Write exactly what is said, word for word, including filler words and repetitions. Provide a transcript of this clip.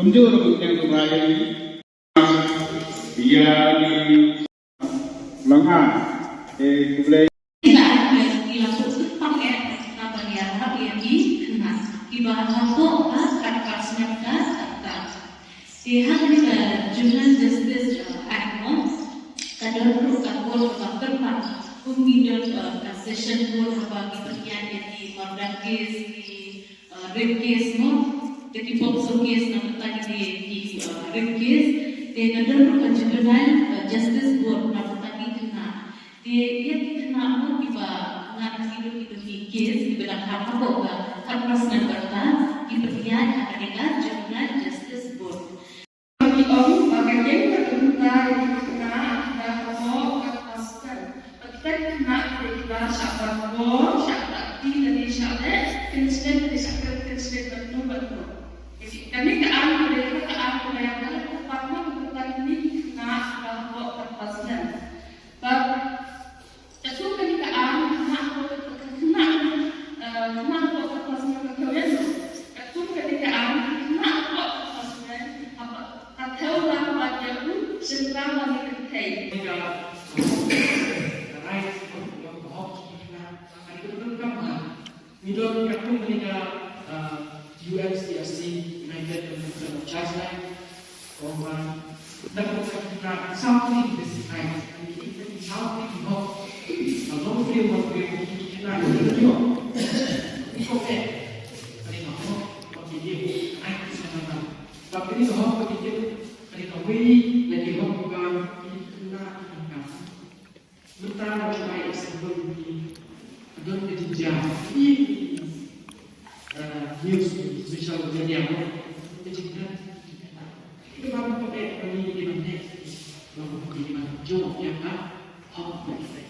Kumjuh ruh ïa ki Trai ïa ki. Long ha. Eh, khublei. Ila ïa ki la puk suk pang eh, na ban ïarap ïa ki khynnah kiba hapoh ka khatphra snem ka rta. Te ha kane ka Juvenile Justice, uh, Act mo, ka don ruh ka court kaba kyrpang, kum ngi don, uh, ka session court haba ngi pynïaid ïa ki murder case, ki uh, rape case mo, da ki POCSO case na bynta ki, ki, uh, rape case, te ka don ruh ka Juvenile, uh, Justice Board na bynta ki khynnah. Te ïa ki khynnah mo kiba ngat ha kito kito ki case kiba dang hap hapoh ka khatphra snem ka rta, ki pynïaid ha kane ka Juvenile Justice Board. Ki ong ba ka ïeng ka bynta ïa ki khynnah kiba hapoh ka khatphra snem. Bad kita ki khynnah kiba shah ban bor, shah takti lane shah leh kynshet, lane shah kren kynshet bad no bad no. Kane ka aiñ ka dei ka aiñ kaba ïa ka leh ka pang na ka bynta kine ki khynnah kiba hapoh ka khatphra snem. Bad katkum kane ka aiñ, khynnah hapoh ka, khynnah, eh, khynnah hapoh ka khatphra snem ka thew ïa u. Katkum kane ka aiñ, khynnah hapoh ka khatphra snem, hapoh, ka thew lang bad ïa u shynrang lane kynthei. Ka, ka right, ka hok ki khynnah, ka dei ka donkam ha. Ngi don katkum kane ka, ah, U N C R C, United Convention on Child Rights, ong ba na ka bynta ki khynnah saw tylli ki basic rights, ki, ki saw tylli ki hok, ah, long briew mano briew, ki khynnah ki hok. Ki hok eh, kane ka hok ba ki dei, right ki sa na. Ba kane ka hok ba ki dei, kane kawei na ki hok ba ki khynnah ki donkam. Mynta nga bai example, ki don ka jingjia, ki, eh, news, social media mo, ka jingjia. Ki ban pynbeit ba ngi dei ban leh, ba ngi dei ban jop ïa ka hok ba ki leh.